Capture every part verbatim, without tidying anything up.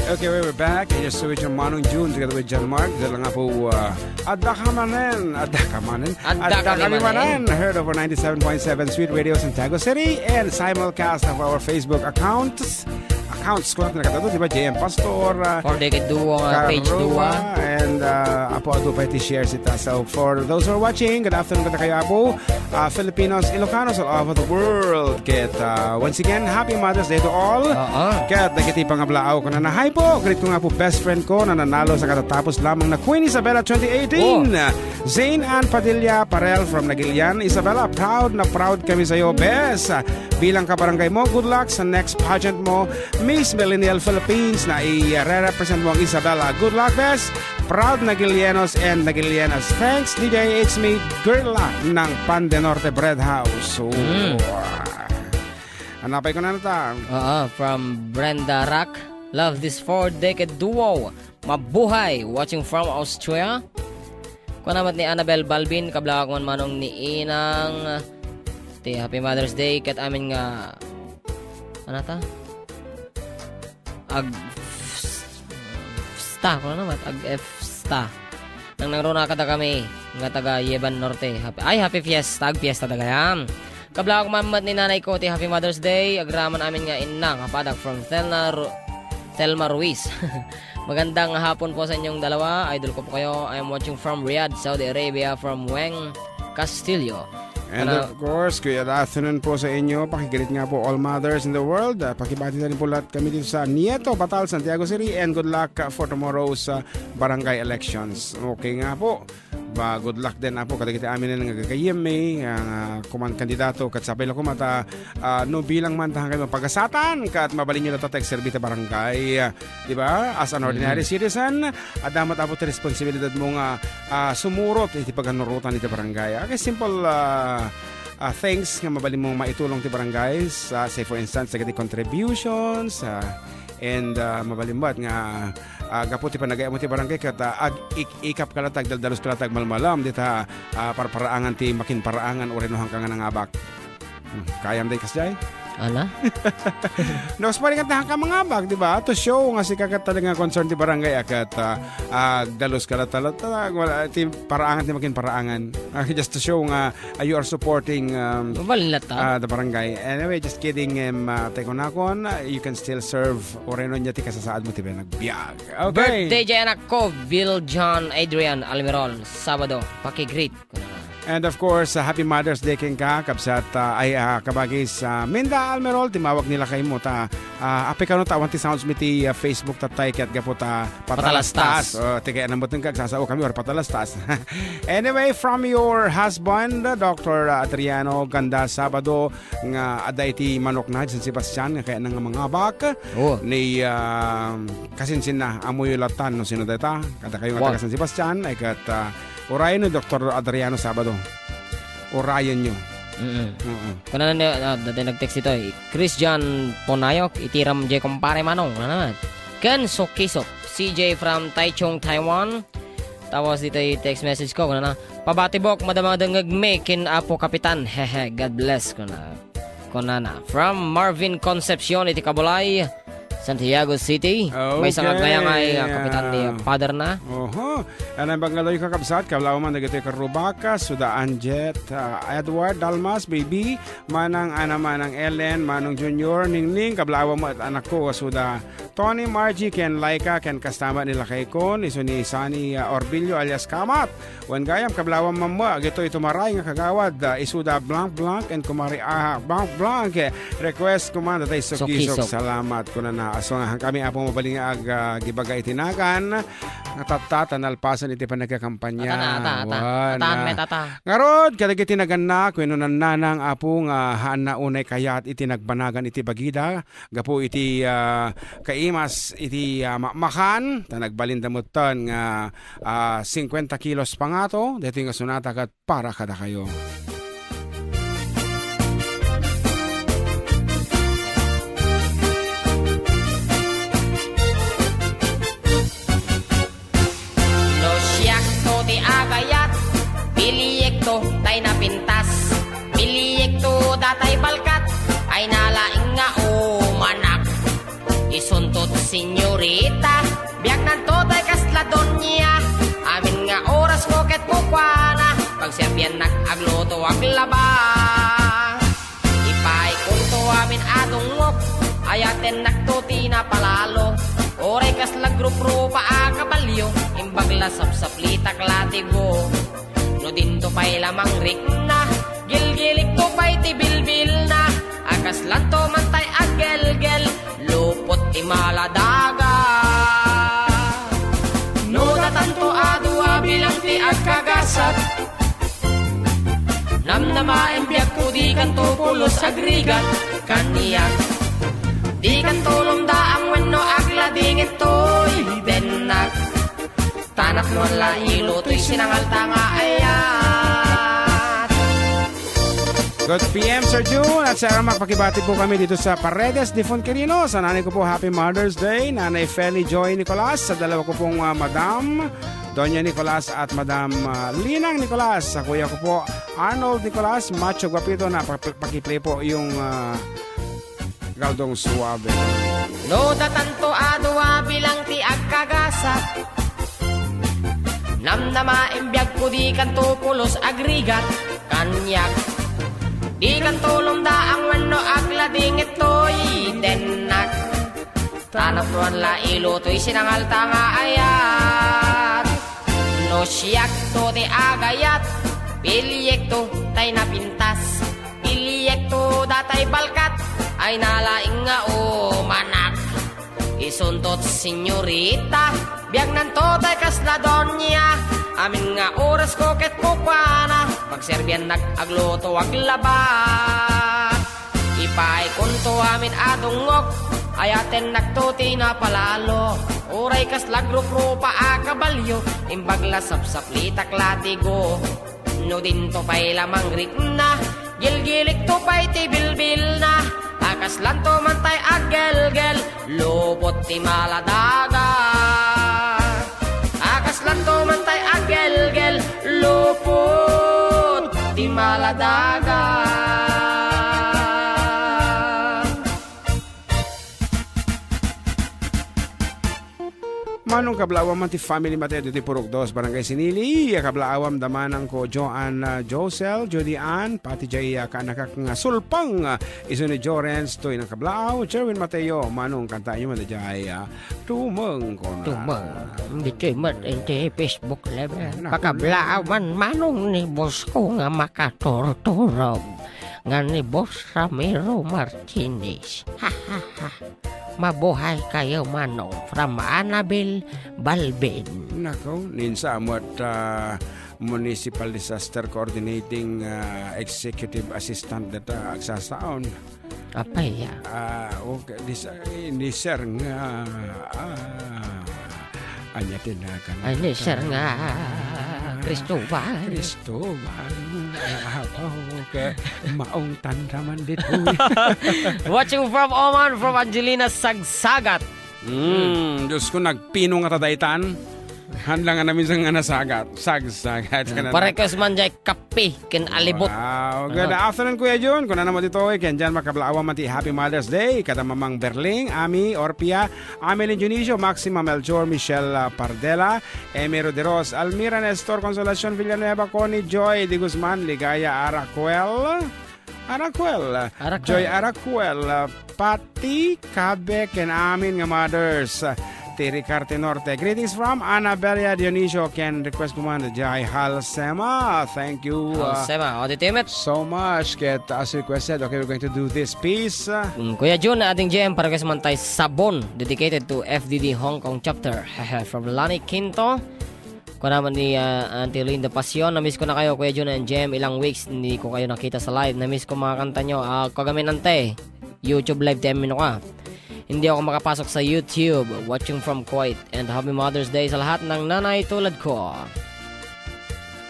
Okay, we're back. Here's Sir Richard Manong June together with John Mark. Dahil nga po, uh, adda ka manen. Adda ka manen. Adda kami manen. Heard over ninety-seven point seven Sweet Radio Santiago City and simulcast of our Facebook accounts. Accounts ko na tinakatato, di ba? J M Pastor, uh, For Decade Duo, uh, page Carua, Duo. And, uh, Apo Adu pa iti share sita. So, for those who are watching, good afternoon kada kayo, Apo. Uh, Filipinos, Ilocanos all over the world. Ket, uh, once again, happy Mother's Day to all. Oo. Ket dagiti pangablaaw kunana, "Hi po, greet ko nga po best friend ko na nanalo sa katatapos lamang na Queen Isabella twenty eighteen. Oh. Zane Ann Padilla Parel from Nagilian. Isabella, proud na proud kami sa'yo, bes. Bilang kabarangay mo, good luck sa next pageant mo, Miss Millennial Philippines na i-represent mo ang Isabella. Good luck, bes. Proud Nagilianos and Nagilianas. Thanks, D J. It's me, Girla ng Pan de Norte Bread House." So, Mm. Anapay ko na nata. Oo, from Brenda Rock. Love this four-decade duo. Mabuhay! Watching from Austria. Kuan naman ni Annabel Balbin, kablawak man manong ni Inang. Ti Happy Mother's Day, ket amin nga, ano ta? Ag-, sta, kuan naman, ag-, sta. Nang nangruna kada kami, nga taga Yeban Norte. Happy, ay, happy fiesta, ag-fiesta da gayam. Kablawak man met ni nanay ko ti Happy Mother's Day. Agraman amin nga inna nga padak from Thelma Ru-, Thelma Ruiz. Magandang hapon po sa inyong dalawa. Idol ko po kayo. I am watching from Riyadh, Saudi Arabia, from Weng Castillo. And Ano? Of course, good afternoon po sa inyo. Pakigreet nga po all mothers in the world. Ah, pakibati na rin po lahat kami dito sa Nieto, Batal, Santiago City. And good luck, ah, for tomorrow's, ah, barangay elections. Okay nga po. Ba, good luck din, Apo, kadagiti amin nga gagayyem, eh, nga kuman kandidato, ket sapay la koma ta, ah, no bilang man ta hankay mapagasatan, ket mabalinyo latta ta agserbi ta barangay, ah, di ba? As an ordinary Mm. citizen, adda met, Apo, ti responsibilidad mo nga, ah, sumurot iti paganurotan iti barangay. Ah, kay simple, ah, ah, things nga mabalin mo maitulong ti barangay, sa, say for instance, dagiti contributions, ah, and, ah, mabalin met nga, ah, gapu ti panagayam mo ti barangay ket, ah, ag-, ik-, ikap ka latta, agdaldalus ka latta, agmalmalam, dita, ah, parparaangan ti makinparaangan, uray no hankang nga nangabak. Hmm, kayam day kasjay? Ala? No, spari nga ti hankang mangabak, di ba? To show nga sika ket talaga nga concern ti barangay, ah, ket, ah, agdalus ka latta, latta, wala, ti paraangan ti makinparaangan. Ah, just to show nga ah, you are supporting, um, Mabalin latta. ah, the barangay. Anyway, just kidding, um, ah, tay kunakon, ah, you can still serve. Uray no ania ti kasasaad mo ti panagbiag. Okay. Birthday jay anak ko, Bill John Adrian Almirol, Sabado, pakigreet. And of course, ah, happy Mother's Day kenka, kabsat, ah, ay, ah, kabagis, ah, Minda Almirol, timawag nila kay mo ta, ah, apay kano ta, awan ti sounds mi ti, ah, Facebook tattay, ket gapu ta, Patalastas. Patalastas. Oh, ti kaya namuteng ka, agsasao kami, or patalastas. Anyway, from your husband, Doctor Adriano Ganda Sabado, nga adda iti manokna, San Sebastian, nga kaya nang mangabak. Oh. Ni, ah, kasinsinna, amoyo latan, no sino dayta? Kada kayo nga Wow. taga San Sebastian, ay kat, ah, uray ni Doctor Adriano Sabado. Urayan nyo. Mm-mm. Mm-mm. Kuna na, ah, dati nag-text ito, eh. Christian Ponayok, itiram jay kumpare Manong, ano naman? Ken Sokisok, C J from Taichung, Taiwan. Tapos dito yung text message ko, kuna na, "Pabati bok, madama dengeg me, ken Apo Kapitan." Hehe, God bless, kuna. Kuna na. From Marvin Concepcion, iti Kabulay, Santiago City. May Okay. sangag kaya nga, eh, kapitan ni father na. Oho. Anang bangaloy kakabsat, kablaw man, dagitoy karubaka, Suda Anjet, ah, Edward, Dalmas, Baby, Manang Ana, Manang Ellen, Manong Junior, Ningning, kablaw mo at anak ko, Suda Tony, Margie, ken Laika, ken kastama ni Lakay Kon, isu ni Sunny, ah, Orbillo alias Kamat. Wen gayam, kablawam mamma, agitoy tumaray nga kagawad, ah, isuda blank blank and kumari aha blank blank. Eh, request ko man, datay Sokisok. Sokisok. Salamat, kunana. Aso nga, kami apo mabaling nga ag, ah, gibaga iti nagan, nga tatta, ta nalpasan iti panagkakampanya. Ata na, ata, ata. Wan, Ata, ah. met, ata. Ngarud, kadagiti naganna, kuno nannanang apo nga haanna unay kayat iti nagbanagan iti bagida, gapu iti, ah, kaimas iti, ah, makmakan, ta nagbalinda metten nga, ah, cincuenta kilos pangato, daytoy nga sonata ket para kadakayo. No siakto ti agayat, biliyekto tay napintas, biliyekto datay balkat, ay nalaing nga umanak. Isuntot sinyo Rita, biagnanto tay kasla doña. Amin nga orasko ket kukuana, pagserbiannak agluto aglaba. Ipaikonto amin a dungngok, ayatennakto ti napalalo. Uray kasla gruprupa a kabalio, imbag la sapsaplitak la ti go. No dinto pay la mangrikna, gilgilikto pay ti bilbilna. A kaslanto man tay aggelgel, lupot ti maladaga. No datanto a dua bilang ti agkagasat, namnamaen biagko dikanto pulos agrigat, kaniak. Dikanto lumdaang wenno agladingit toy dennak. Ta napnoan la ilutoy sinangalta nga ayat. Good P M, Sir June at Sir Mac. Pakibati po kami dito sa Paredes de Fonquirino. Sa nanay ko po, Happy Mother's Day. Nanay Feli Joy Nicolas, sa dalawa ko pong, ah, madam, Doña Nicolas at Madam, ah, Linang Nicolas. Sa kuya ko po, Arnold Nicolas, Macho Guapito, na pa-, pakiplay po yung, ah, Galdong Suave. No datanto a dua bilang ti agkagasat, namnamaen biagko dikanto pulos agrigat, kaniak. Dikanto lumdaang wenno agladingit toy dennak. Ta napnoan la ilutoy sinangalta nga ayat. No siakto ti agayat, piliekto tay napintas. Piliekto datay balkat, ay nalaing nga umanak. Isuntot, senyorita, biagnanto tay kasla doña. Amin nga orasko ket kukuana, pagserbiannak agluto aglaba. Ipaikonto amin a dungngok, ayatennakto ti napalalo. Uray kasla gruprupa a kabalio, imbag la sapsaplitak la ti go. No dinto pay la mangrikna, gilgilikto pay ti bilbilna. A kaslanto man tay aggelgel, lupot ti maladaga. A kaslanto man tay aggelgel, lupot ti maladaga. Manong, kablaawam man ti family Mateo ditoy Purok Dos, Barangay Sinili. Kablaawam da manang ko Joan, ah, Josel, Judy Ann, pati jay, ah, kaanakak nga sulpang, ah, isu ni Jorens, toy nakablaaw, Jerwin Mateo, manong, kantaenyo man dayjay, ah, Tumeng ko na. Tumeng. Ditoy met iti Facebook Live, eh. Naku, pakablaaw man manong ni boss ko nga makaturturog, nga ni Boss Ramiro Martinez. Mabuhay kayo, Manong. From Annabel Balbin. Nako, ninsa met, ah, Municipal Disaster Coordinating, ah, Executive Assistant data agsasaon. Apay, ah? Ah, okay. Dis-, eh, ni Sir nga, ah, anya ti nagan-, Ay, ni Sir nga Cristobal. Cristobal. Ah, okay. Maong tanraman ditoy. Watching from Oman, from Angelina Sagsagat. Mm, Diyos ko, nagpino nga ta daytan. Haan la nga naminsan nga nasagat. Sagsagat ka na. Pa-request man jay kape ken alibot. Wow. Good afternoon, Kuya Jun. Kunana met ditoy, ken diay makablaawan man ti Happy Mother's Day. Kada Mamang Berling, Ami, Orpia, Amelie Dionisio, Maxima, Melchor, Michelle, ah, Pardela, Emi Roderos, Almira, Nestor, Consolacion Villanueva, Connie, Joy, Di Guzman, Ligaya, Aracuel. Aracuel, Aracuel. Joy Aracuel, uh, pati kabe ken amin nga mothers, uh, ti Ricarte Norte. Greetings from Anabella Dionisio ken request ko man jay Halsema. Thank you, uh, Halsema. O, di timet. So much. Ket as requested, okay, we're going to do this piece. Mm, Kuya Jun, ading J M, pa-request man tay Sabon, dedicated to F D D Hong Kong chapter. From Lani Quinto. Kuna man ni, ah, Auntie Linda Pasion, "Na-miss ko na kayo, Kuya Jun and Jem. Ilang weeks, hindi ko kayo nakita sa live. Na-miss ko mga kanta nyo." Ah, kagamin, ante. YouTube live ti amin ka. Hindi ako makapasok sa YouTube. Watching from Kuwait. And happy Mother's Day sa lahat ng nanay tulad ko.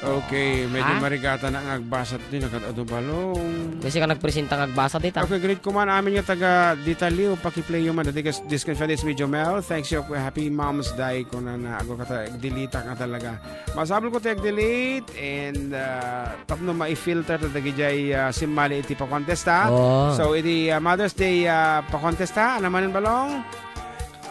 Okay, medyo Ah? marigata na nga agbasa ti nakadado balong. Kasi ka nagpresenta nga agbasa dita. Okay, greet ko man amin nga taga Ditaliw, pakiplay man dati kas discount for this video, Mel. Thanks you, Happy Mom's Day ko na na. Ako kata, delete nga talaga. Masabol ko ti delete and, ah, tapno ma-filter ta dagijay, ah, simmali iti pakontesta. Oo. So, iti, ah, Mother's Day, ah, pakontesta, ano man balong?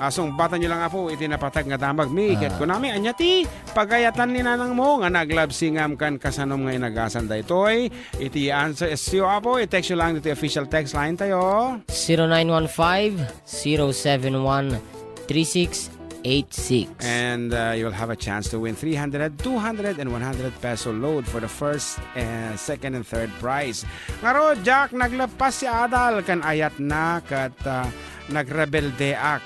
Sungbatan yo lang, Apo, iti napatag nga damag mi. Ket kunami, ania ti pagayatan ni nanangmo nga naglabsingam ken kasanom nga inagasam daytoy? Iti answer is you, Apo. I-text yo lang ditoy official text line tayo. Zero nine one five, zero seven one, three six eight six. And, uh, you'll have a chance to win three hundred, two hundred, and one hundred peso load for the first, uh, second, and third prize. Ngarud, Jack, naglepas ti adal ken ayatna ket, uh, nagrebeldeak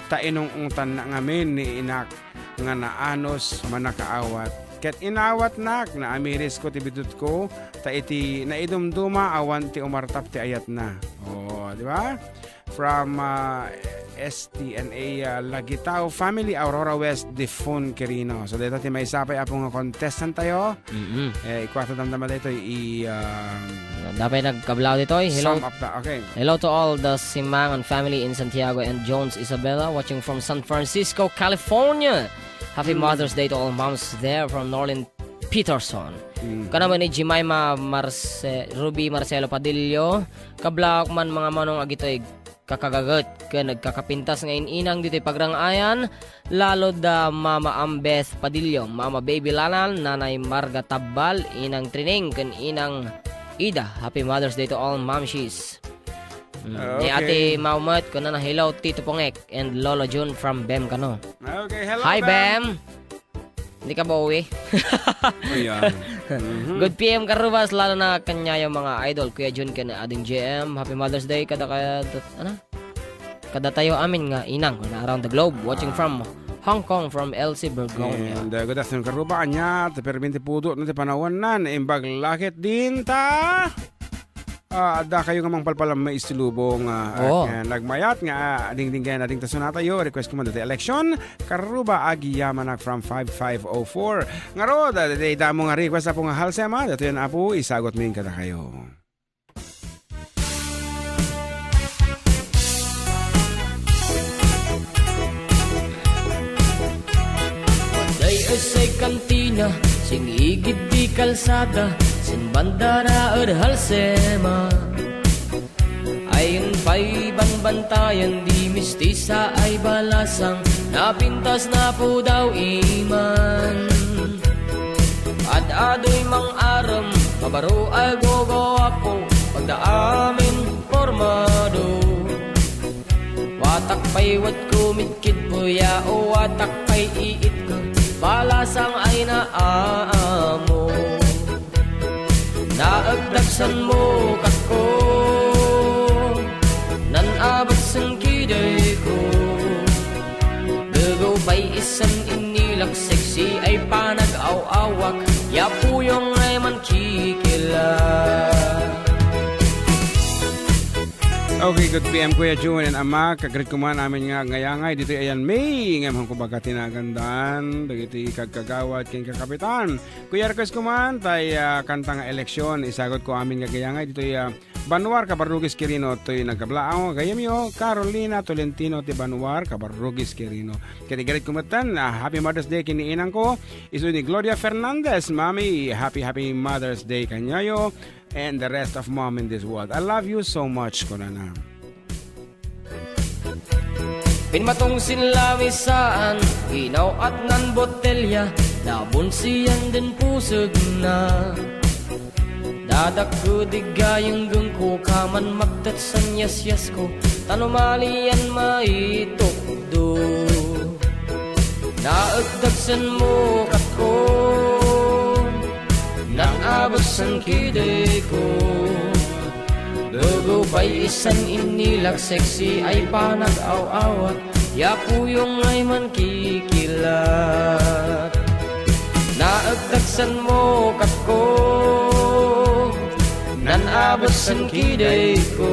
ta inung-ungtanna ngamin ni inak nga naanus mannakaawat. Ket inawatnak, naamirisko ti bidutko, ta iti naidumduma awan ti umartap ti ayatna. Oh, di ba? From, uh, S T N A, uh, Lagitao family, Aurora West, Difon, Quirino. So, dayta ti maysa pay, Apo, nga contestant tayo. Mm-mm. Eh, ikuwata damdama daytoy i, um, Dapay nagkablaw ditoy. Hello. Sum up ta-, okay. Hello to all the Simangan family in Santiago and Jones Isabela, watching from San Francisco, California. Happy Mother's Day to all moms there from Norlin Peterson. Mm. Kana man ni Jemima Marce-, Ruby Marcelo Padillo, kablak man mga manong agitoy kakagaget ken nagkakapintas nga in-inang ditoy pagrang-ayan, lalo da Mama Ambeth Padillo, Mama Baby Lalan, Nanay Marga Tabbal, Inang Trining, ken Inang Ida. Happy Mother's Day to all mamshies. Mm, ni Okay. Ate Maumet, kunana, "Hello, Tito Pongek and Lolo Jun from Bem Kano." Okay, hello, Hi, Bem. Bem! Hindi ka bawi. Ayan. Mhm. Good P M Karubas, lalo na kanyayo mga idol, Kuya Jun ken Ading J M. Happy Mother's Day kada, kada, ano? Kada tayo amin nga inang na around the globe, watching Ah. from Hong Kong, from Elsie Bergonia. And, uh, good afternoon, Karuba. Anya, ti perminti pudo, no, ti panawan na, naimbag lakit din ta. Ah, adda kayo nga mangpalpalam maisilubong, ah, Oo. Ken nagmayat nga, ah, dingdinggen, ading tasunatayo, request ko man dati election, Karuba, agiyamanak from five five oh four. Ngarud, ah, dayta mo nga request, Apo, nga halsema, datoy, Apo, isagot min kada kayo. Day essay kantina, sing igid di kalsada, sin bandara ed halsema. Ayan pay banbantayan di mistisa ay balasang napintas na pudaw iman. Ad-adoy mang-arem, mabaro ay gogoapo, pagdaamin pormado. Watak pay wetko mitkid puya, o watak pay iitko, balasang ay naamo. Naagdagsan mo, katko, nan abagsen kidayko. Begew pay isan inilak seksi ay panag-aw-awak, ya puyong ay mankikila. Okay, good P M, Kuya Jun and Ama. Kagrit ko man amin nga ngayangay ditoy ayan May. Ngem hangko baga tinagandan dagiti kagkagawad ken kakapitan. Kuya, request ko man tay, ah, kanta nga eleksyon. Isagot ko amin nga gayangay ditoy, ah, Banwar, Cabarrugues, Quirino, toy nagkablaang gayamyo, Carolina Tolentino ti Banwar, Cabarrugues, Quirino. Ket igarit ko metten, ah, happy Mother's Day ken ni inangko, isu ni Gloria Fernandez. Mami, happy, happy Mother's Day kanyayo and the rest of mom in this world. I love you so much, kunana. Pinmatong sin lamisaan, inaw-at nan botelya, nabunsian din pusegna. Dadakko di gayenggenko, kaman magtat san yasyasko, tan umalian maitukdo. Naagdagsen mo, katko, nan abagsen kideko. Begew pay isan inilak seksi ay panag-aw-awak, ya puyong ay mankikilak. Naagdagsen mo, katko, nan abagsen kideko.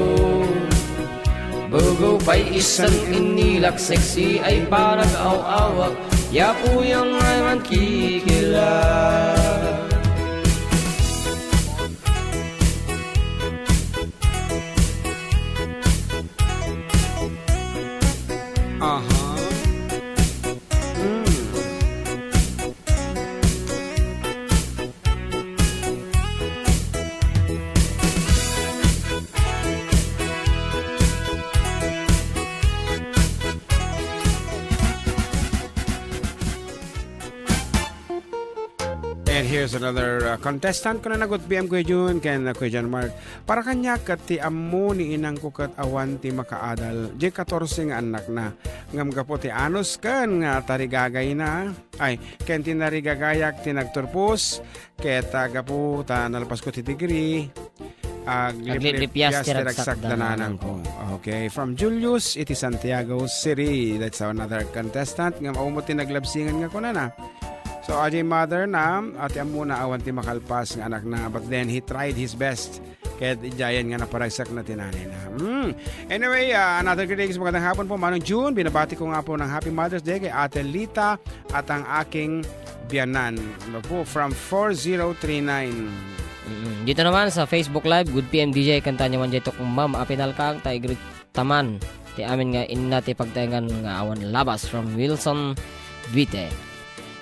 Begew pay isan inilak seksi ay panag-aw-awak, ya puyong ay mankikilak. Aha. Mm. And here's another, uh, contestant. Kunana, "Good P M, Kuya Jun, ken, uh, Kuya John Mark. Para kaniak ket ti ammo ni inangko ket awan ti makaadal. Diay katorse nga annakna. Ngem gapu ti anus ken nga tarigagayna, ay, ken ti narigagayak ti nagturpos, ket, ah, gapu ta nalpasko ti degree, agliplipias ti ragsak da nanangko." Okay, from Julius iti Santiago City. That's another contestant. Ngem awan met ti naglabsingan nga kunana. So, adiay mother na, iti ammona awan ti makalpas nga anakna, but then he tried his best. Ket idiayen nga naparagsakna ti nanayna. Hmm. Anyway, ah, another greetings. Magandang hapon po, Manong Jun. Binabati ko nga po ng Happy Mother's Day kay Ate Lita at ang aking biyanan. Ano po, from four zero three nine. Mm, dito naman sa Facebook Live, "Good P M D J, kanta nyo man dito kung Ma'am Apinalkang, ta i-greet taman ti amin nga inna ti pagtaengan nga awan labas," from Wilson Vite.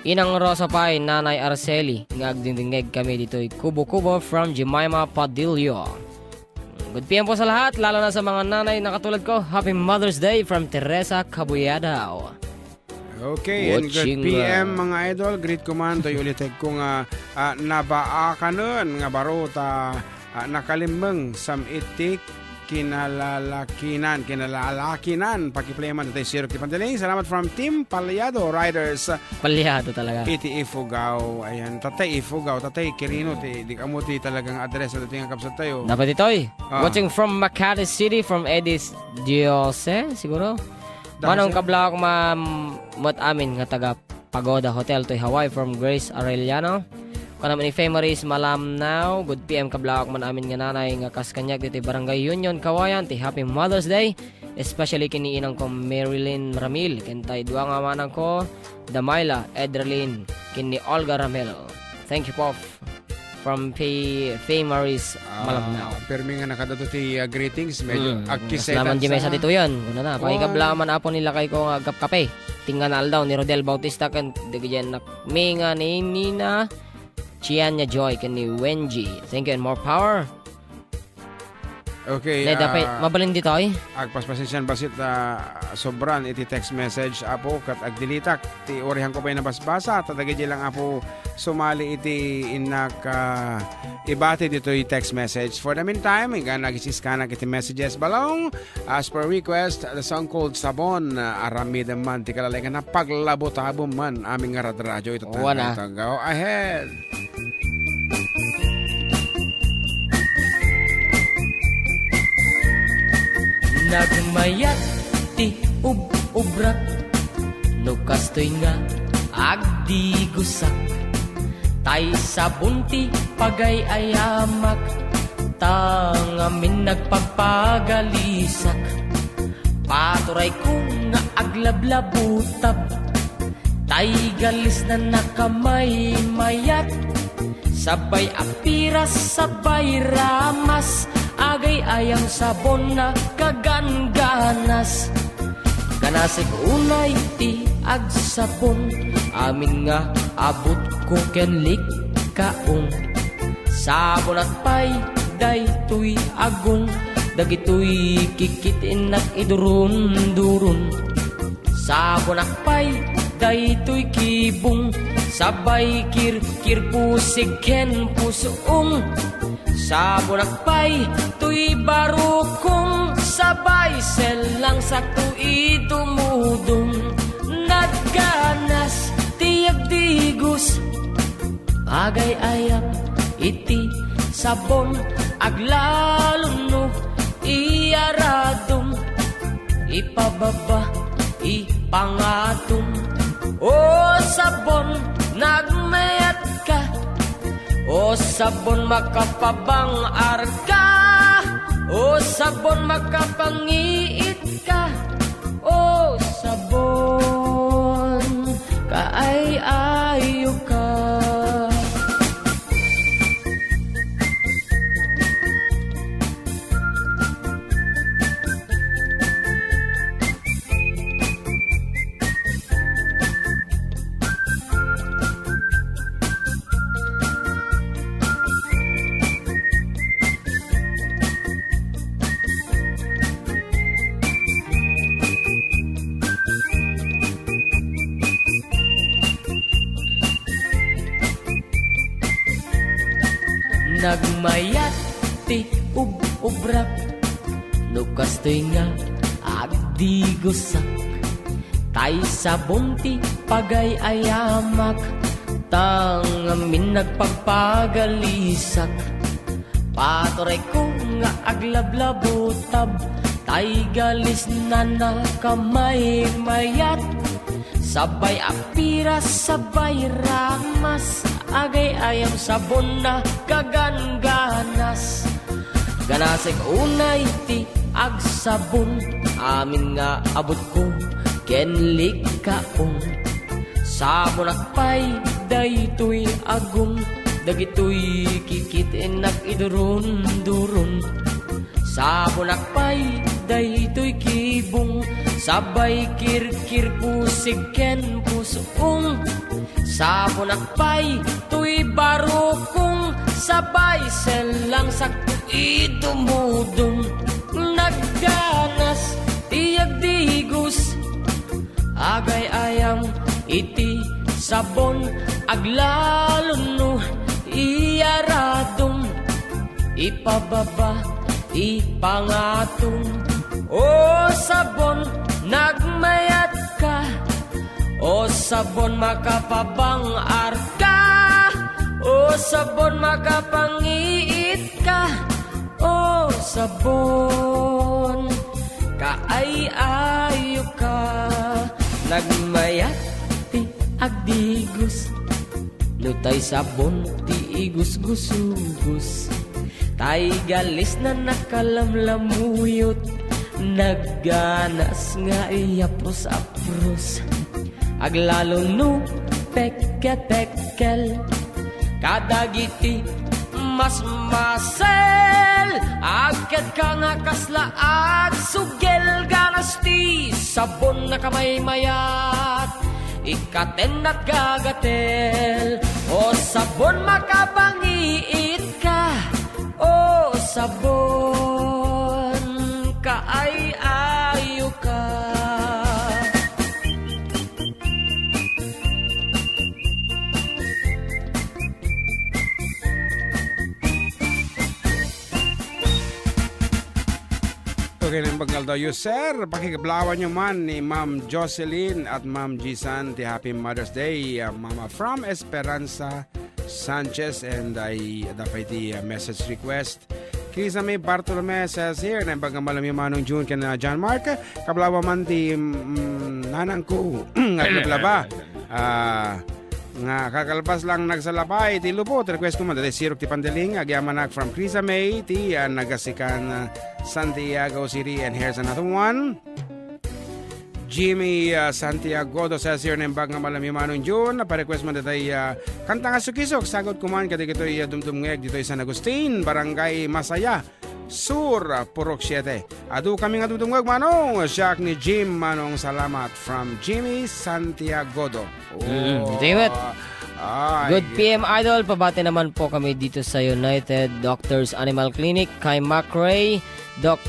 Inang Rosa pay, Nanay Araceli, nga agdingdingngeg kami ditoy Kubo-Kubo from Jemima Padillo. Good P M po sa lahat, lalo na sa mga nanay na katulad ko. Happy Mother's Day from Teresa Cabuyadao. Okay, and good Watching, P M, uh, mga idol. Greet ko man, toy ulitek ko nga, ah, nabaakanen nga baro ta, ah, nakalimmeng sam iti kinalalakinan, kinalalakinan. Pakiplay man, tatay Siro Kipandaling. Salamat from Team Palyado Riders. Palyado talaga. Iti Ifugao. Ayan, tatay Ifugao, tatay Kirino, ti, di kamo ti talagang address na dating ang kapsat tayo. Dapat itoy. Ah. Watching from Makati City, from Edis Diose, siguro. Manong, kablak man met amin nga taga Pagoda Hotel toy Hawaii from Grace Arellano. Kanam ni Faye Marie Malamnao, "Good P M, kablak man amin nga nanay nga kas kaniak ditoy Barangay Union, Kawayan, ti Happy Mother's Day, especially ken ni inangko Marilyn Ramil, ken tay dua nga amanangko, da Myla, Edralyn, ken ni Olga Ramil." Thank you po. From Faye, Faye Marie Ah, Malamnao. Permi nga nakadto ti, ah, greetings, medyo Mm, agkisetan salamat di mesa sa dito yan. Una na, Oh. pakikabla man apo nila kay ko nga agkapkape. Tingga na aldaw ni Rodel Bautista ken dagiti anak mi nga ni Nina, Chianya Joy, ken ni Wenji. Thank you and more power. Okay, Ne, dapat ah, mabalin ditoy. Agpaspasensyan bassit, ah, sobran iti text message, Apo, ket agdilitak ti urihanko pay nabasbasa, ta dagiti lang, Apo, sumali iti innak, ah, ibati ditoy text message. For the meantime, inggan agis-iskanak iti messages. Balong, as per request, the song called Sabon, ah, aramiden man ti kalalengan, paglabutabo man amin nga radradyo ita. Wana. Go ahead. Nagmayat ti ub-ubrak, no kastoy nga agdigusak. Tay sabon ti pagay-ayamak, ta ngamin nagpagpagalisak. Paturayko nga aglablabutab, tay galisna nakamaymayat. Sabay apiras, sabay ramas, agay-ayam sabon a kagangganas. Ganasek unay ti agsabon, amin nga abutko ken likkaong. Sabonak pay daytoy agong, dagitoy kikit-innak idurun-durun. Sabonak pay daytoy kibong, sabay kirkir pusig ken pusong. Sabonak pay toy barukong, sabay sellang sakto idumudum. Nagganas ti agdigus, agay-ayam iti sabon, aglalo no iyaradum. Ipababa, ipangatum. O sabon, nagmayatka. O sabon, makapabang-arka. O sabon, makapangiitka. O sabon, kaay-ayoka. Nagmayat ti ub-ubrak, no kastoy nga agdigosak. Tay sabon ti pagay-ayamak, ta ngamin nagpagpagalisak. Paturayko nga aglablabutab, tay galisnana kamaymayat. Sabay apiras, sabay ramas, agay-ayam sabon na kagangganas. Ganasek unay ti agsabon, amin nga abutko ken likkaon. Sabonak pay daytoy agum, dagitoy kikit-enak iduron-duron. Sabonak pay daytoy kibong, sabay kirkir, pusig ken pusong. Sabonak pay toy barukong, sabay sellang sakto idumudum. Nagganas ti agdigos, agay-ayam iti sabon, aglalo no iyaradum. Ipababa, ipangatum. O sabon, nagmayat ka. O sabon, makapabang-ar ka. O sabon, makapangiit ka. O sabon, kaay-ayo ka. Nagmayat ti agdigos. No tay sabon ti igusgusugus, tay galisnana kalamlamuyot, nagganas nga iyapros-apros. Aglalo no pekkel-pekkel kadagiti masmasel. Agket ka nga kasla agsugel, ganas ti sabon na kamaymayat. Ikatennak gagatel, o sabon, makapangiit ka, o sabon, kaay-ayo ka. Okay, naimbag nga aldaw, sir. Pakikablawan nyo man ni Ma'am Jocelyn at Ma'am Jisan ti Happy Mother's Day, uh, Mama, from Esperanza Sanchez, and I, adda pay ti, uh, message request. Krisa May Bartolome says here, naimbag nga malam, Manong June ken, uh, John Mark. Kablawan man ti, mm, nanangko nga aglablaba. Ah, nga kakalpas lang nagsalapay ti lupot. Request ko man, daytoy Sirok ti Pandaling, agyamanak from Krisa May, ti, ah, Nagasikan, ah, Santiago City. And here's another one. Jimmy, ah, Santiago, do says here, naimbag nga malam, Manong June, pa-request man daytoy, ah, kanta nga sukisok, sagut ko man kadagitoy, ah, dumdumngeg ditoy San Agustin, Barangay Masaya. Sur, ah, Purok Siete. Adu kami nga dudungag, Manong. Siak ni Jim, Manong. Salamat. From Jimmy Santiago do. Mm, Oh, ito yung mat. Ay. Good P M, Idol. Pabati naman po kami dito sa United Doctors Animal Clinic, kay Mac Ray, Doc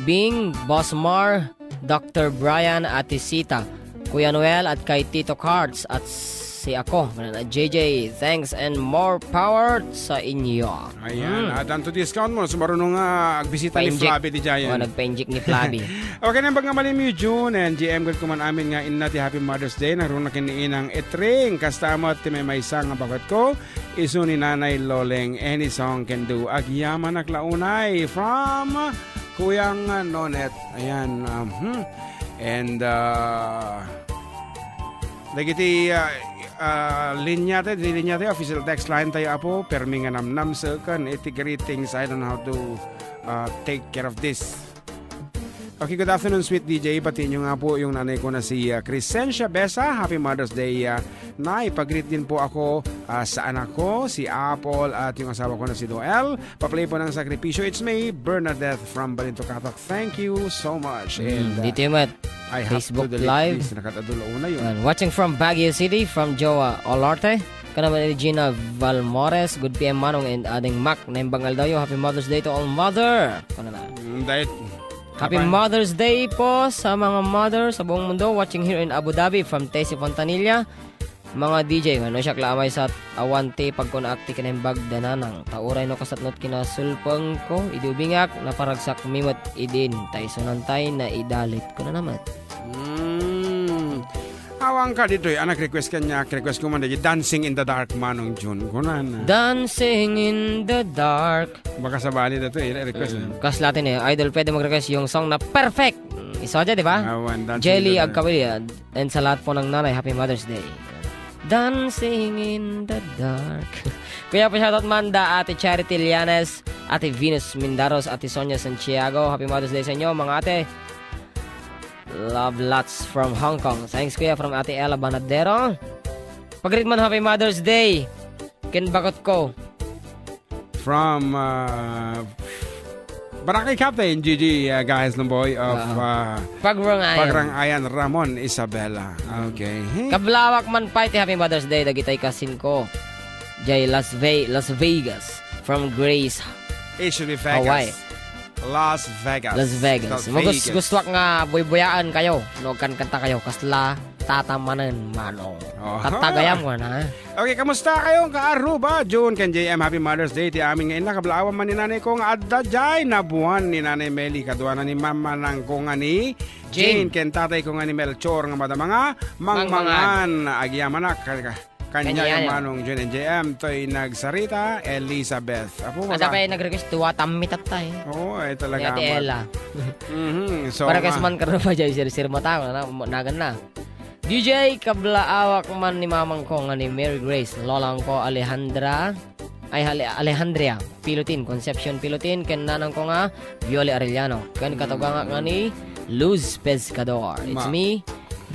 Bing, Boss Mar, Doctor Brian, Ate Sita, Kuya Noel, at kay Tito Cards, at si ako, J J, thanks and more power sa inyo. Ayan, Hmm. at ang to discount mo, sumaruno nga agbisita ni Flavi di Giant. Oh, nagpa-inject ni Flavi. Okay, naimbag nga malam, June and G M, gud ko man amin nga inna ti Happy Mother's Day, naruna ken ni Inang Etring, kasta met ti maymaysa nga baket ko, isu ni Nanay Loleng, any song can do. Agyamanak la unay from Kuyang Nonet. Ayan, um, hmm. And, uh, dagiti, uh, uh, linya tayo, di linya tayo, official text line tayo, Apo, permi nga namnamseken iti greetings. I don't know how to, uh, take care of this. Okay, good afternoon, sweet D J. Batiin nyo nga po yung nanay ko na si, ah, Crescencia Besa. Happy Mother's Day, ah, Nay. Pag-greet din po ako, ah, sa anak ko, si Apple, at yung asawa ko na si Noel. Pa-play po ng Sakripisyo. It's me, Bernadette from Balintokatoc. Thank you so much. Mm, And, ah, dito yung mat-, I have Facebook to delete Live. This. Nakatadula una yun. Yan. Watching from Baguio City, from Joa Olarte. Kanaman ni Gina Valmores, good P M Manong and Ading Mac. Naimbag nga aldawyo, Happy Mother's Day to all mother. Kano na. Mm, dahil Happy Papa. Mother's Day po sa mga mother sa buong mundo watching here in Abu Dhabi from Tessie Fontanilla. Mga D J, wenno siak la a maysa, awan ti pagkunaak ti kinaimbag da nanang. Ta uray no kasatnot kinasulpengko, idi ubingak, naparagsakmi met idin, ta isunantay naidalit. Kunana met. Hmm. Awan ka ditoy, a nag-request kaniak, request ko man dagiti Dancing in the Dark, Manong Jun. Kunana. Dancing in the Dark. Baka sabali na to, eh, request na. Mm, kasla ti ni Idol, pwede mag-request yung song na perfect. Mm, isu dia, di ba? Awan, Dancing Jelly in the Dark. Agkawil, and sa lahat po ng nanay, happy Mother's Day. Dancing in the Dark. Kuya, pa-shoutout man da Ate Charity Llanes, Ate Venus Mindaros, Ate Sonia Santiago. Happy Mother's Day sa inyo, mga ate. Love lots from Hong Kong. Thanks, Kuya, from Ate Ella Banadero. Pag-greet man, happy Mother's Day. Ken bakot ko. From, uh, Barangay Captain Gigi, uh, guys, Lumboy of, Oo. uh, Pagrang Ayan. Pagrang Ayan, Ramon Isabela. Okay. Kablawak man pay ti happy Mother's Day, dagitay kasin ko. Jay Las Ve-, Las Vegas, from Grace, Asian Vegas. Hawaii. Las Vegas. Las Vegas. Las Vegas. Magus-gustuak nga buybuyaan kayo. No, kankanta kayo. Kasla tata manen, Manong. Oho. Tatagayam ko na. Okay, kamusta kayo, ka-Aruba? June ken J M, happy Mother's Day ti amin nga inna. Kablaawan man ni nanay ko nga adda jay nabuan ni Nanay Meli. Kaduana ni mama nang ko nga ni Jane. Jane ken tatay ko nga ni Melchor nga madama nga mangmangan. Mangmangan. Agyamanak. Ka-, ka-, Kanya Kanya yung yan. Manong Jun and J M, to'y nagsarita, Elizabeth. Apo, Asa wala. Pa yung nag-request? Duwa, tammi tatta eh. Oo, eh, talaga Ni Ate amat. Ella. Mhm, so, Para ma- kas man karno pa dyan, sir, sir, matang, na, nagan na. D J, kablaawak man ni mamang ko nga ni Mary Grace, lolang ko Alejandra, ay, Ale-, Alejandria Pilutin, Concepcion Pilutin, ken nanang ko nga Viole Arellano, ken katugangak nga ni Luz Pescador. It's Ma- me,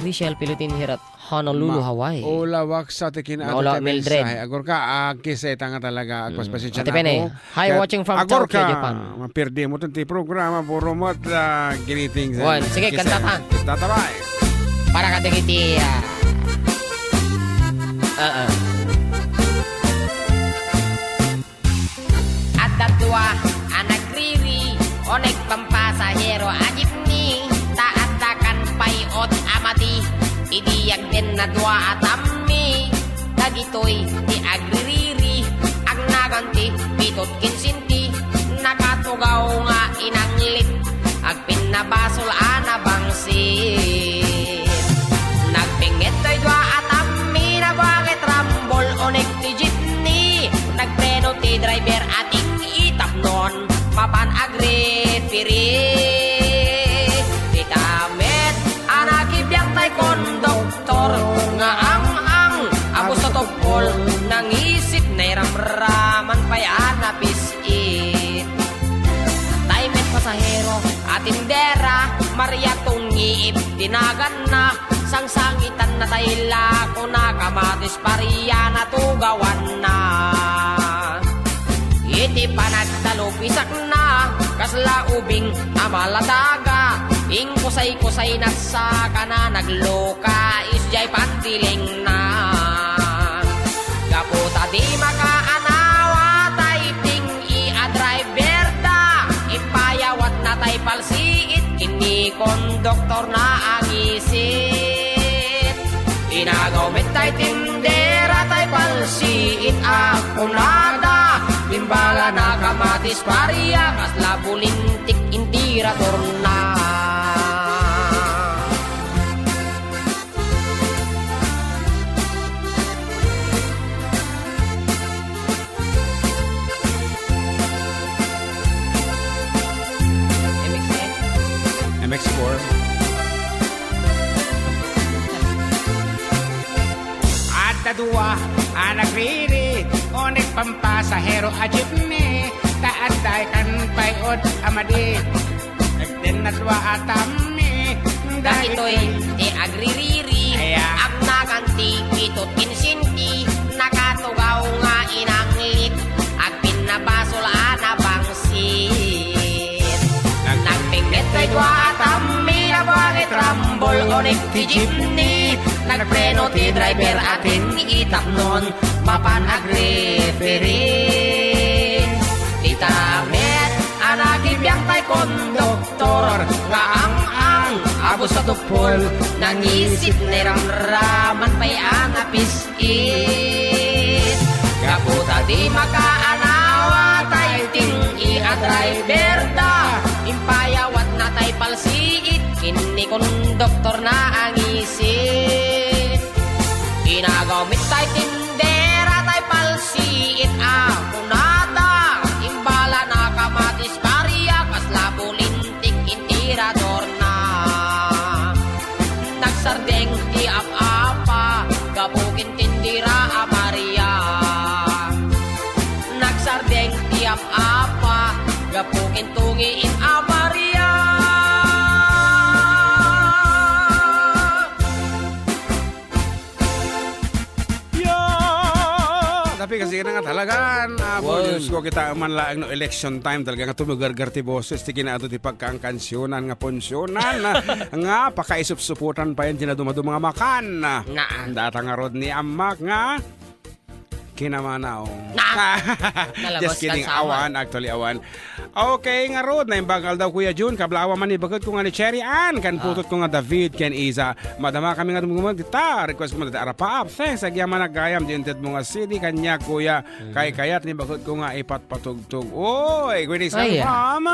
Richelle Pilutin, here at Honolulu, Ma-, Hawaii. Ulawak sa ti kinaadal Maula, ti Mildred. Mensahe. Agor ka, ah, kiseta nga talaga, agpas Mm. pasensya Ate na Pene, ako. Hi, Ket watching from agor Tokyo, ka, Japan. Mapirdi mo ti programa, puro mo at, ah, greetings and Wan, sige, kisses. Kanta ta. Kanta ta, bye. Para kadagiti, ah, ah, ah. Adda dua a nagriri, o nagpampasahero a jeepney, ta adda kan pay-ot a madi, idi agden na dua a tammi. Dagitoy ti agririri, agnagan ti pito't kinsinti, nakatugaw nga inanglit, agpinnabasol a nabangsit. Nagpinget toy dua a tammi, nabuanget rambol, uneg ti jeepney, nagpreno ti driver a ting-itapnon, mapan agripiri. Dita met a nakibiang tay konduktor nga ang-ang a busto tupol, nangisit, nairamraman pay a napis-it. Tay met pasahero a tindera, Maria Tungiip ti naganna, sangsangitanna tay lakona, kamatis paria natugawanna. Iti panagtalupisakna, kasla ubing a maladaga, inkusay-kusay nagsakana, nagluka isdiay pantilingna. Gapu ta di makaanawa tay ting-i a driver da, impayawatna tay palsiit ken ni konduktorna a ngisit. Inagaw met tay tindera tay palsiit a kunada, imbalana kamatis paria, kasla bulintik intiradorna. M X four. Adda dua a nagriri, uneg pampasahero a jeepney, ta adda kan pay-ot a madi. Agden na dua a tammi, dagitoy ti agririri, aya, agnagan ti pito't kinsinti, nakatugaw nga inanglit, agpinnabasol a nabangsit. Nagpinget tay dua a tammi, nabuanget rambol, uneg ti jeepney, nagpreno ti driver a ting-itapnon, mapan agripiri. Dita met a nakibiang tay konduktor nga ang-ang a Sa tupol, nangisit ni ramraman pay a napiskit. Gapu ta di makaanawa tay ting-i a driver da, impayawat na tay palsiit, kinni konduktor na a ngisit. Inagamit tay tindera tay palsiit a kunada, imbala na kamatis Maria, kasla bulintik intirador na. Nagsardeng ti ap-apa, gapu ken tindera a Maria. Nagsardeng ti ap-apa, gapu ken tungiin a Maria. Ya! Tapi kasi ka na nga talagan, ah, Wow. Diyos ko, kita man laeng no election time, talaga nga tumugargar ti boses, ti kinaado ti pagkangkansionan nga punsionan, ah, nga pakaisupsuputan pa yan, ti naduma-duma nga makan. Na. Data nga Rodney Amak nga kinamanaw. Na. Nalabas Just kidding, kan sawan. Awan, actually, awan. Okay, ngarud, naimbag aldaw, Kuya Jun, kablawa man ni baketko nga ni Cherry Ann, kan Ah. putotko nga David, ken Iza. Madama kami nga dumdumag dita, request ko man dita, Arapaap. Thanks, agyamanak gayam, di intedmo nga C D, kaniak, Kuya. Mm. Kay kayat ni baketko nga ipatpatugtog. Oy, greetings Ay, coming ah. from,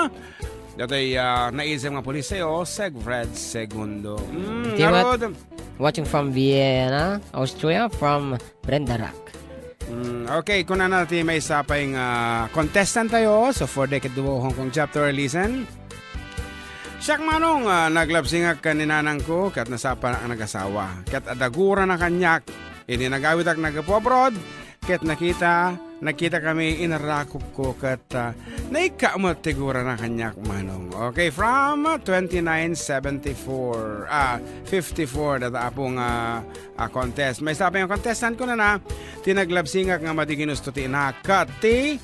datoy, ah, naisem nga pulis sa'yo, Segfred Segundo. Mm, Di wat- ngarud. Watching from Vienna, Austria, from Brenda Rock. Mm, okay, kunana ti maysa pay nga contestant tayo. So, for the Hong Kong chapter, listen. Siak manong, ah, naglabsingak ken ni nanangko, ket nasapa a nagasawa. Ket adda gurana kaniak. Idi nagawidak naggapu abroad, ket nakita, nagkita kami, inarakupko, ket, ah, naikka met ti gurana kaniak manong. Okay, from twenty-nine seventy-four, ah, fifty-four, data apo nga a contest. Maysa pay nga contestant kunana, ti naglabsingak nga madi ginusto ti inak ket ti,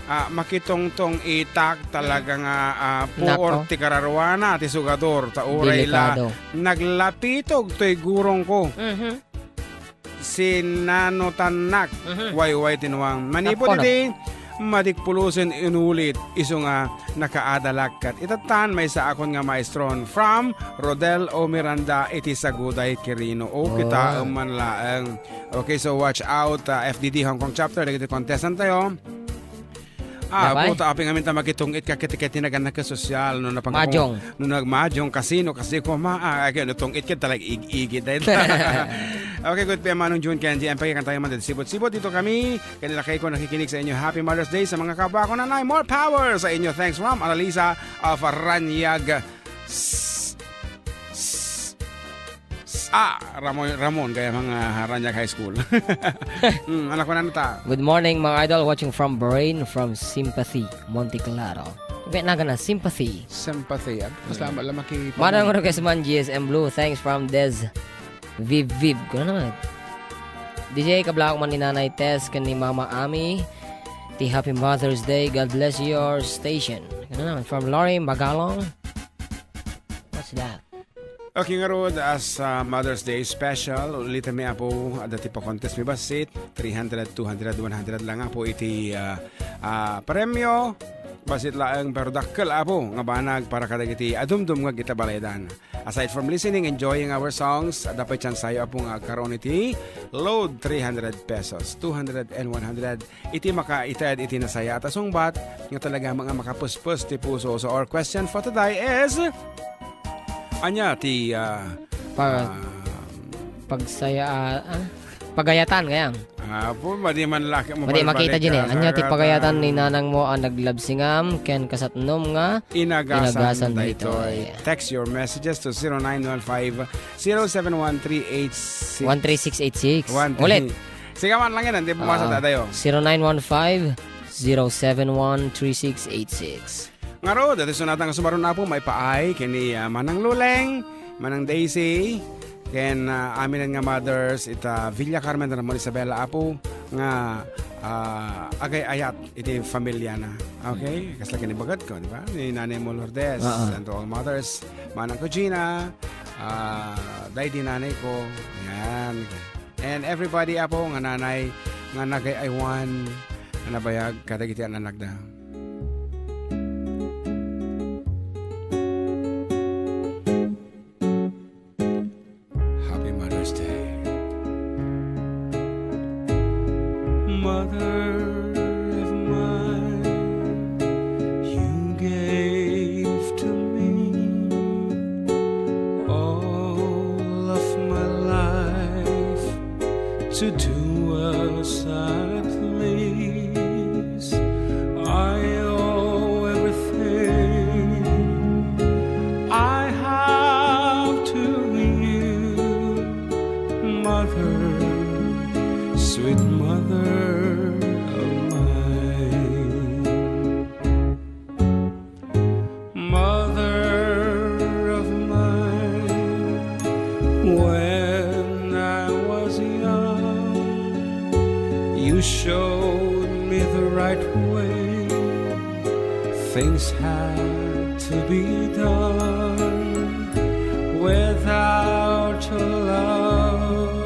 ah, makitongtong-itak talaga nga, ah, puor Nako. ti kararuana ti sugador, ta uray la Delikado. naglapitog toy gurongko. Mhm. Sinanotannak, Mhm. wayway ti nuang. Manipud Tapos, iti, madik pulosen inulit, isu nga nakaadalak ket itattan maysaakon nga maestron from Rodel O. Miranda iti Saguday, Quirino. O, Oh. kitaem man laeng. Okay, so watch out, ah, F D D Hong Kong chapter, dagiti contestant tayo. Ah, Napay? Puta, aping amin ta makitungit ka kiti ket tinagan na ka sosyal, no, napang- Majong. No, nagmajong, kasino, kasi ko ma-, ah, ay, no, tungit ka talag ig-, igit, ay. Okay, good, Pia Manong June, Kenji, ang pagkikanta yung mga sibot-sibot dito kami. Kanila kayo ko nakikinig sa inyo. Happy Mother's Day sa mga kapwa ko, nanay. More power sa inyo. Thanks from Annalisa of Ranyag. S-, s-, s-, ah, Ramon, Ramon, kaya mga Ranyag High School. Hmm, anak ko na ta. Good morning, mga idol. Watching from Bahrain, from Sympathy, Monte Claro. Okay, naga na, Sympathy. Sympathy. Ah, mas lama, lama ki- Manang request man, G S M Blue. Thanks from Des Viv Viv. Kuna naman. D J, kablaak man ni Nanay Tess ken ni Mama Ami. Ti Happy Mother's Day. God bless your station. Kuna naman, from Lori Magalong. What's that? Okay, ngarud, as, ah, Mother's Day special, ulitan mi, Apo, adda ti pa-contest mi bassit, three hundred, two hundred, one hundred lang, Apo, iti, ah, ah, premyo. Bassit laeng, pero dakkel, Apo, nga banag para kadagiti adumdumngeg ita baledan. Aside from listening, enjoying our songs, adda pay chance tayo, Apo, nga agkaroon iti load, three hundred pesos, two hundred and one hundred. Iti makaited iti nasayaat a sungbat, nga talaga nga makapuspos ti puso. So, our question for today is, ania ti, ah, Pa-, ah, pagsaya-, ah, pagayatan, kayang? Ah, po, madi man laki mo Madi makita din eh. Ania ti pagayatan ni nanang mo ang naglabsingam ken kasatnom nga inagasan inagasan daytoy. Daytoy. Text your messages to zero nine one five, zero seven one three eight six. One three six eight six. One three. Ulit. Sige man lang yan, hindi pumasa Ah, tatayo. Zero nine one five, zero seven one, three six eight six. Ngarud, dati sunatan nga sumaron, Apo, maipaay ken ni, ah, Manang Luleng, Manang Daisy, ken, ah, aminen nga mothers, ita Villa Carmen, Ramon Isabela, Apo, nga, ah, agay-ayat iti familiana. Okay? Kasla kinibagat ko, di ba? Ni Nanay mo Lourdes, Oo. and to all mothers, Manang Kojina, ah, Daydi Nanay ko. Yan. And everybody, Apo, nga nanay, nga nagay-aywan, nga nabayag, kadagiti anak da. to do as I please. I owe everything I have to you, mother, sweet mother of mine. Mother of mine, when I was young, you showed me the right way. Things had to be done. Without your love,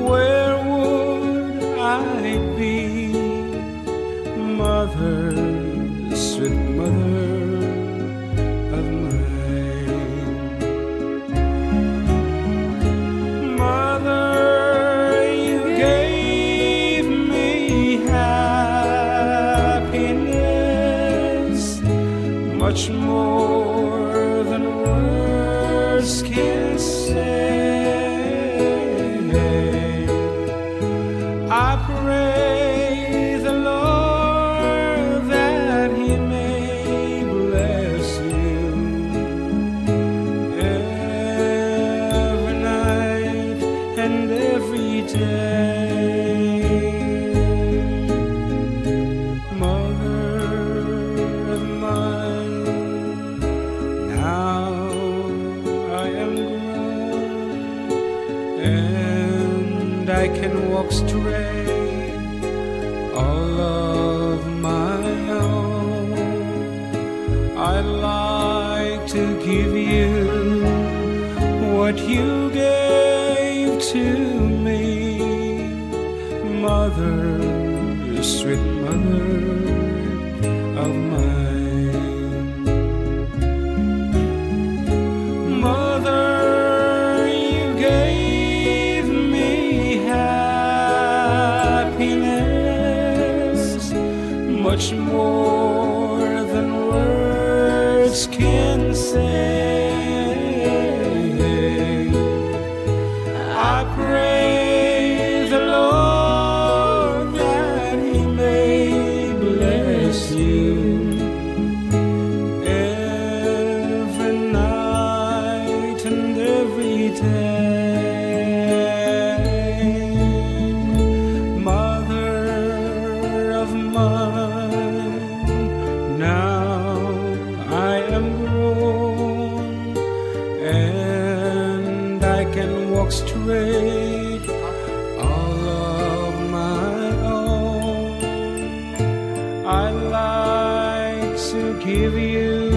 where would I be? Mother, sweet mother of mine. Mother, you gave me happiness, much more than words can say. I pray the Lord that He may bless you every night and every day. Mother of mine, now I am grown and I can walk straight all of my own. I'd like to give you what you gave to me, mother, sweet mother of mine. Mother, you gave me happiness, much more than words can say. I pray the Lord that He may bless you every night and every day. Mother of mine, now I am grown and I can walk straight all of my own. I like to give you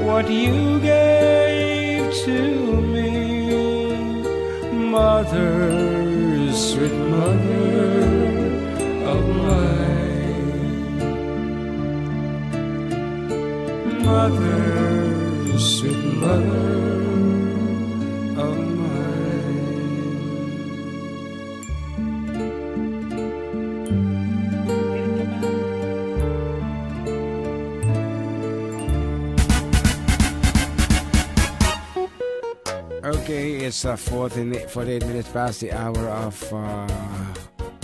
what you gave to me, mother, sweet mother of mine. Mother, sweet mother of mine. Okay, it's uh, fourteen, forty-eight minutes past the hour of uh,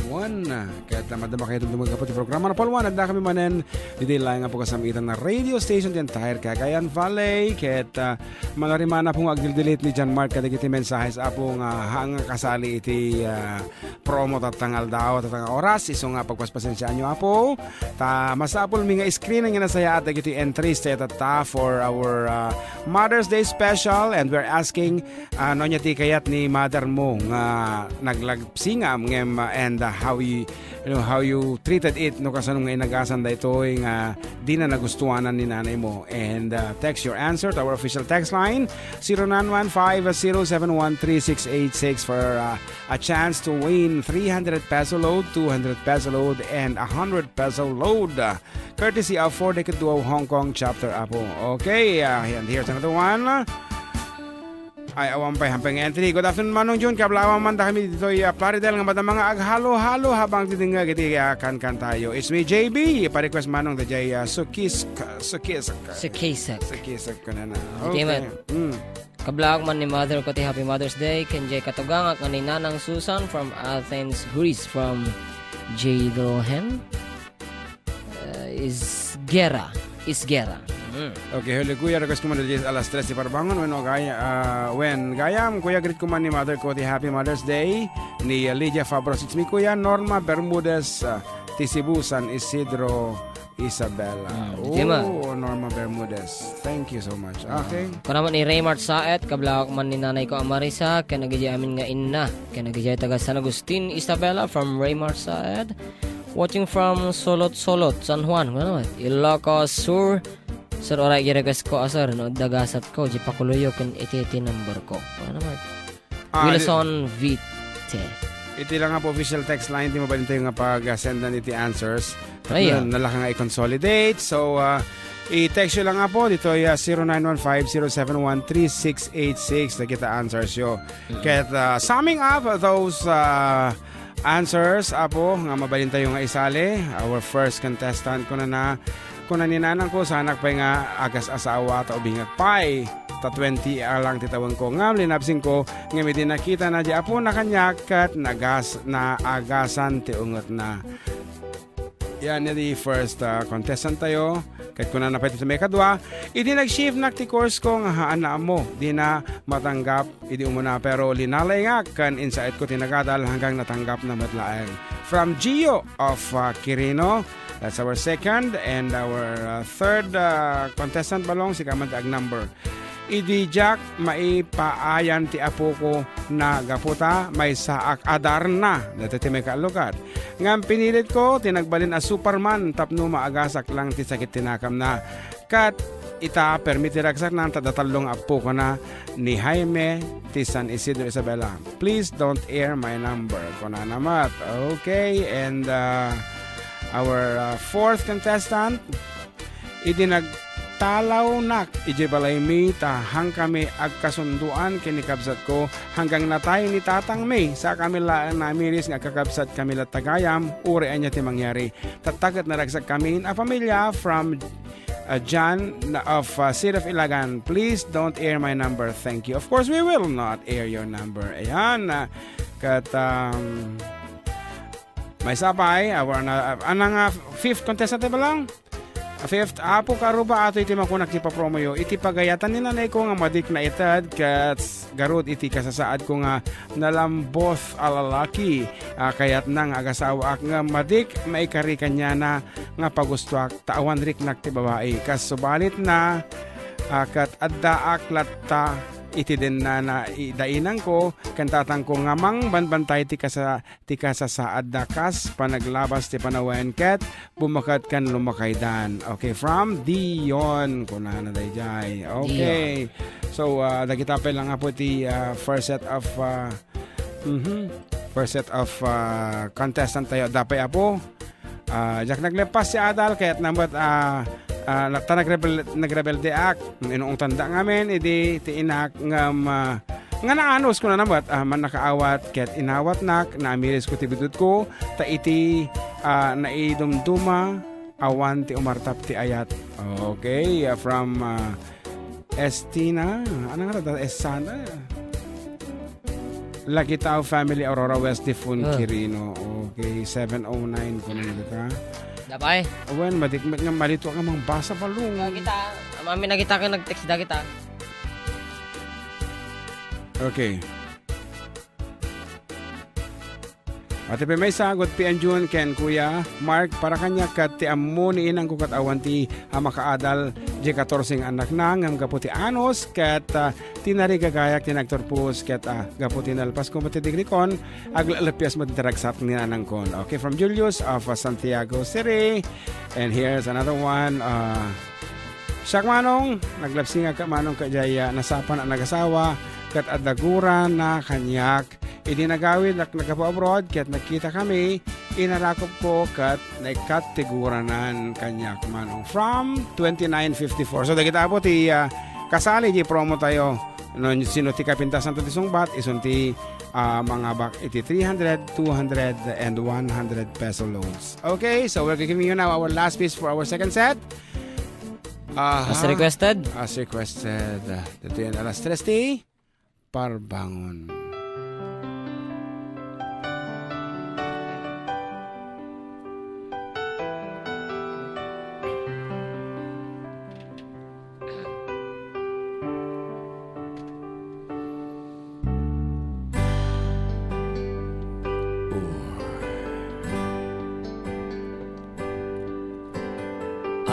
one. Ket uh, madama kayo tumtungag ti programa na Palwan. Adda kami manen ditoy laeng nga pagkasamitan na radio station ti entire Cagayan Valley. Ket uh, manarimana po nga agdildilit ni John Mark kadagiti mensahes, Apo, nga haan nga kasali iti uh, promo tatta nga aldaw, tatta nga oras, isu nga pagpaspasensiaanyo, Apo. Ta masapulmi nga screen nga nasayaat dagiti entries tayo tatta for our uh, Mother's Day special, and we're asking, uh, no ania ti kayat ni mother mo nga naglagsingam ngem, uh, and uh, how you, you know, how you treated it, no, kasano nga inagasan daytoy nga di na nagustuanan ni nanay mo. And uh, text your answer to our official text line, zero nine one five zero seven one three six eight six, for uh, a chance to win three hundred peso load, two hundred peso load, and a hundred peso load, uh, courtesy of Four Decade Duo Hong Kong Chapter, Apo. Okay, uh, and here's another one. Ay, awan pay hampeng entry. Good afternoon, Manong Jun. Kablawan man da kami ditoy, uh, Plaridel nga madama nga aghalo-halo habang didingag iti, uh, kankantayo. It's me, J B. Pa-request, Manong, da jay, uh, Sukisk, Sukisk. Sukisk. Sukisk ko na na. Okay. Mm. Kablaak man ni mother ko ti Happy Mother's Day, ken jay katugangak nga ni Nanang Susan from Athens, Greece, from Jay Dohen. Uh, Isgera. Isgera. Mm. Okay, hello, Kuya. Request ko man di alas tres ti parbangon. When, gaya, ah, when, gayam, Kuya, greet ko man ni mother ko ti Happy Mother's Day ni Lydia Fabros. It's me, Kuya Norma Bermudez, ah, ti Cebu, San Isidro, Isabela. Mm, dito man. Oh, Norma Bermudez. Thank you so much. Okay. Kuna man ni Raymart Saet, kablaak man ni nanay ko a Marisa, ken dagiti amin nga inna, ken dagiti taga San Agustin, Isabela, from Raymart Saet. Watching from Solot-Solot, San Juan. Ano naman? Ilocos Sur. Sir, oray, i-request ko, ah, sir, no, dagasat ko, di pakuloyo, ken iti, iti number ko. Ano naman? Ah, Wilson Vite. Iti lang nga po official text line, di mo ba dito yung pag-sendan iti answers? Ay, ah. Nalaka nga i-consolidate. So, ah, i-text nyo lang nga po. Dito ay, ah, zero nine one five, zero seven one, three six eight six. Nakita answers yo. Mm. Ket, ah, summing up those, ah, answers, apo, nga mabalin tayo nga isali. Our first contestant, kunana, kuna ni nanang ko, sanak pay nga agas-asawa, ta ubingak pay. Ta twenty a lang ti tawen ko. Ngam, linabsing ko, ngem idi nakita na di apo na kaniak, ket nagas-, naagasan ti ungetna. Yan, the first, ah, contestant tayo. Ket kunana pay ti may kadua, idi nag-shift nak ti course ko nga haan na ammo, di na matanggap idi umuna, pero linalaingak ken insaetko ti nagadal hanggang natanggap na met laeng. From Gio of, uh, Quirino, that's our second, and our, uh, third, uh, contestant, Balong, sika man ti agnumber. Idi diak maipaayan ti apoko na gapu ta maysaak a darna, daytoy ti may kaallukat. Ngem pinilitko ti nagbalin a Superman tapno maagasak lang ti sakit ti nakamna. Ket ita, permi ti ragsakna ta datalo nga appokona ni Jaime ti San Isidro, Isabela. "Please don't air my number," kunana met. Okay, and, uh, our, uh, fourth contestant, idi nagtalawnak idiay balaymi, ta haankami agkasundoan ken ni kabsatko, hanggang natay ni tatangmi, saakami laeng namiris nga agkakabsatkami latta gayam, uray ania ti mangyari. Tatta ket naragsakkami a pamilya from uh, John na-, of, uh, City of Ilagan, "Please don't air my number. Thank you." Of course, we will not air your number. Ayan, uh, ket, um, maysa pay, our na-, uh, anang, uh, fifth contestant ba lang? Uh, fifth, apo, karuba, ato iti makunak ti papromoyo. Iti pagayatan ni nanay ko nga madik naited, ket garud iti kasasaad ko nga nalambos a lalaki, a kayatna nga agasawaak nga madik maikari kaniana nga pagustoak ta awan riknak ti babai. Kas subalitna, a, ket addaak latta iti dennana, i-, dainangko ken tatangko nga mangbanbantay ti kasa-, ti kasasaadda kas panaglabas ti panawen ket bummaket ken lumakaydan. Okay, from Dion, kunana daydiay. Okay. Dion. So, ah, dagita pay lang nga po ti, ah, first set of, ah, mhm, first set of, ah, contestant tayo. Adda pay, apo. Ah, diak naglepas ti adal, kayatna met, ah, ah, ta nagrebel-, nagrebeldeak. Inuungtanda ngamin, idi ti inak ngem, ah, nga naanos ko na namat, ah, mannakaawat, ket inawatnak, naamiris ko ti biddutko, ta iti, ah, naidumduma, awan ti umartap ti ayat. Okay, ah, from, ah, Estina. Ano nga ta? Esana. Lagitao family, Aurora West, Difun, ah. Quirino. Okay, seven oh nine kuno nito ka. Dapay? Wen, madik-, nga malito ka mang basa, Balong. Kita, amami na kita ka nag-text da kita. Okay. Ati pay maysa, Good P M June ken Kuya Mark, para kaniak ket ti ammo ni inangko ket awan ti a makaadal di katorse nga annakna, ngem gapu ti anus ket, ah, tinarigagayak ti nagturpos ket, ah, gapu ti nalpasko met ti degree kon, aglelepyas met ti ragsakna ni nanangkon. Okay, from Julius of, ah, Santiago City. And here's another one, ah, Siak manong, naglabsingak ket manong ket jay, ah, nasapan a nagasawa, ket adda gurana kaniak. Idi nagawid, nak-, naggapu abroad, ket nagkita kami, inarakop ko, ket naikkat ti guranan kaniak manong. From twenty-nine fifty-four. So, dagita apo ti, ah, kasali di promo tayo. No, sino ti kapintasan ti sungbat, isun ti, ah, mangabak iti three hundred, two hundred, and one hundred peso loads. Okay, so we're giving you now our last piece for our second set. Aha. As requested? As requested. Ditoy alas tres ti parbangon.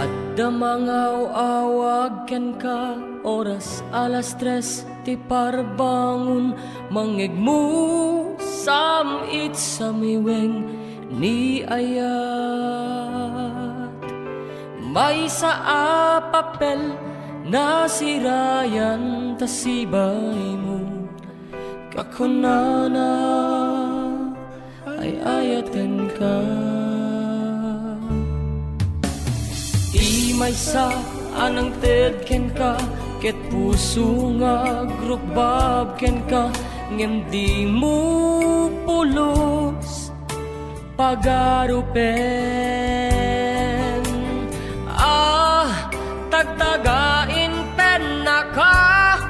Adda mangaw-awag kenka, oras alas tres ti parbangon, mangngegmo sam-it samiweng ni ayat. Maysa a papel nasirayan ta sibaymo, kakunana, ay-ayatenka. Ti maysa a nangted kenka, ket puso nga agrukbab kenka, ngem dimo pulos pagarupen. Ah, tagtagain pennaka,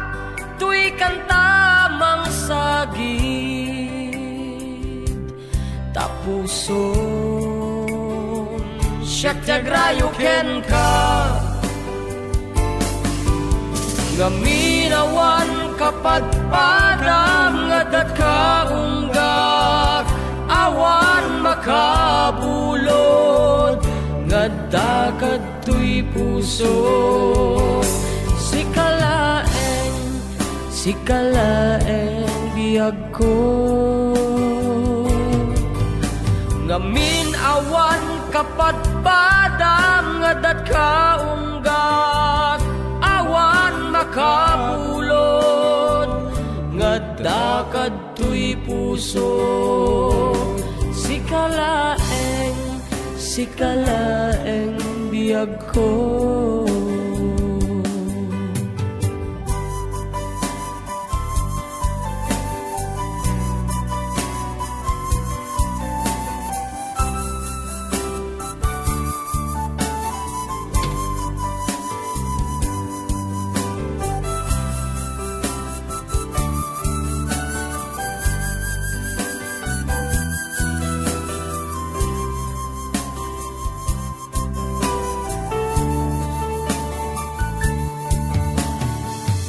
toy kanta mangsagid. Ta puson, siak ti agrayo kenka. Ngamin awan kapadpadam nga adda ka unggak, awan makabulod nga adda kadtoy puso. Sika laeng, sika laeng biagko. Ngamin awan kapadpadam nga adda ka unggak, awan makabulod nga adda kadtoy puso. Sika laeng, sika laeng biagko.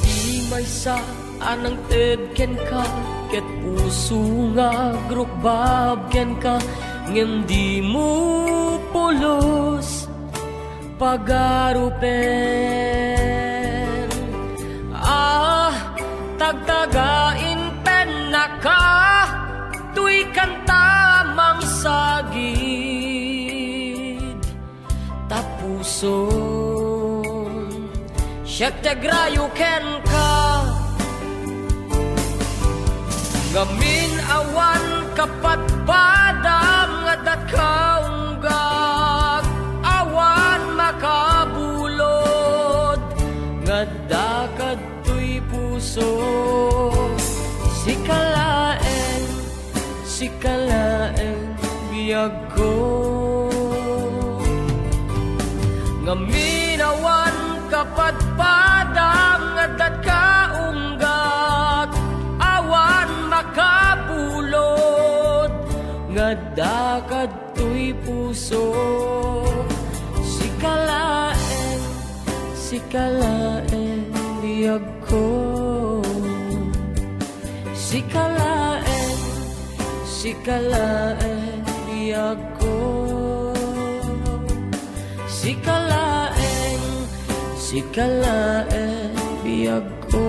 Ti maysa a nangted kenka, ket puso nga agrukbab kenka, ngem dimo pulos pagarupen. Ah, tagtagain pennaka, toy kanta mangsagid. Ta puson, siak ti agrayo kenka. Ngamin awan kapadpadam nga adda ka unggak, awan makabulod nga adda kadtoy puso. Sika laeng, sika laeng biagko. Ngamin awan kapadpadam nga adda ka unggak, awan makabulod nga adda kadtoy puso. Sika laeng, sika laeng biagko. Sika laeng, sika laeng biagko. Sika laeng, sika laeng biagko.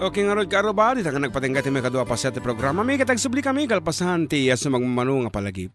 Okay, ngarud, kaarruba, dita nga nagpatingga ti maikadua a paset ti programami, ket agsubli kami kalpasan ti sumagmamano nga palagip.